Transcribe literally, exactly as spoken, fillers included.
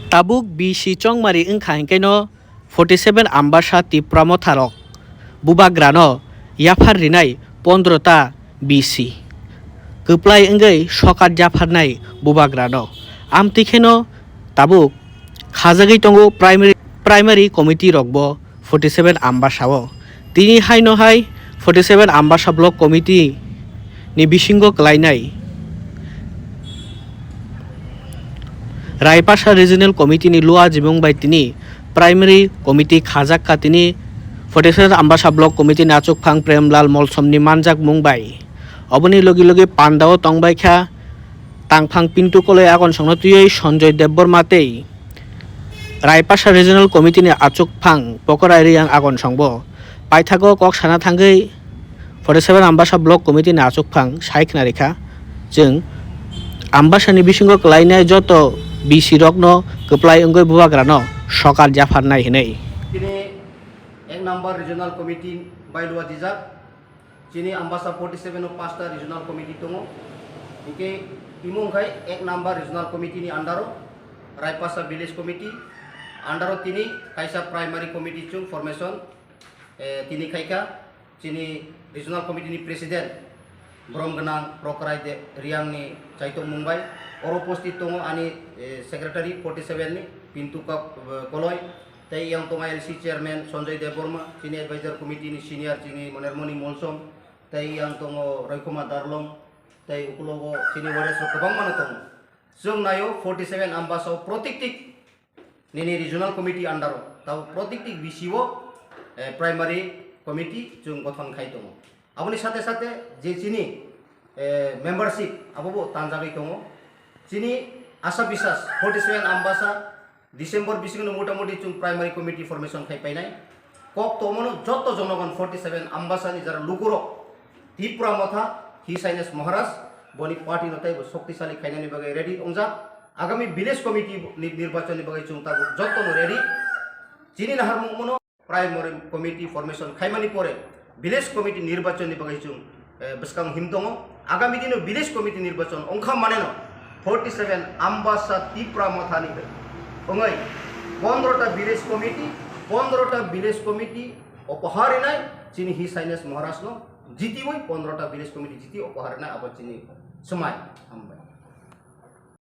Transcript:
Tabuk B C chongmari wngkha hinkhe no forty seven Ambasa Tipra Motha rok bubagra no yaphar rinai pondro ta B C kwplai wngwi sokat yapharnai bubagra no. Amtwi kheno tabuk khajagwi tongo primary, primary committee rok bo forty seven Ambasa o. Tini haino hai forty seven Ambasa Block Committee ni bisingo kwlainai Raipasa Regional Committee ni lua jimung bai tini Primary Committee khajak ka tini forty seven Ambasa Block Committee ni achukphang Premlal Molsom ni manjak mung bai. Oboni logi logi pandao tongbai kha tangphang Pintu Koloi agon songno twiwi Sanjoy Debbarma tei Raipasa Regional Committee ni achukphang Pokorai Riyang agon songbo. Paithago kok sana thangwi forty seven Ambasa Block Committee ni achukphang sai khna rikha. Chwng Ambasa ni bisingo kwlainai joto B C rokno kwplai wngwi bubagrano sokar japharnai hinwi. Tini ek number regional committee bai lua dijak. Chini Ambasa forty seven o pasta regional committee tongo. Hinkhe imo wngkhai ek number regional committee ni under o Raipasa village committee under o tini kaisa primary committee chwng formation, eh, tini khaikha. Chini regional committee ni president brom gwnang Prokrai De-, Riyang ni chaitokmung bai oro upasthit tongo ani, eh, secretary forty seven ni Pintu Kok-, eh, Koloi. Tei yang tongo L C chairman Sanjoy Debbarma, chini advisor committee ni senior chini Monermoni Molsom, tei yang tongo Roykhoma Darlong, tei ukulogo chini warriors rok kwbangma no tongo. Chwng naio forty seven Ambasa o protiktik nini regional committee under o, tabo protiktik B C o, eh, primary committee chwng gothon khai tongo. Aboni sate sate je chini, eh, membership abo bo tanjagwi tongo. Chini asa bisas forty seven Ambasa December bisingo motamoti chwng primary committee formation khai painai. Kok tongmano joto jonogon forty seven Ambasa ni jara lukurok Tipra Motha His Highness Maharaj boni party no taibo shoktisali khainani bagwi ready wngjak. Agami village committee ni nirbachon ni bagwi chwng tabuk joto no ready. Chini naharmung mano primary committee formation khaimani pore village committee nirbachon ni bagwi chwng, eh, bwskang him tongo. Agami dino village committee nirbachon wngkha maneno forty seven Ambasa Tipra Motha ni wngwi pondro ta village committee, pondro ta village committee opohar rinai chini His Highness Maharaj no jitiwi pondro ta village committee jiti opohar rinai abo chini swmai. Hambai.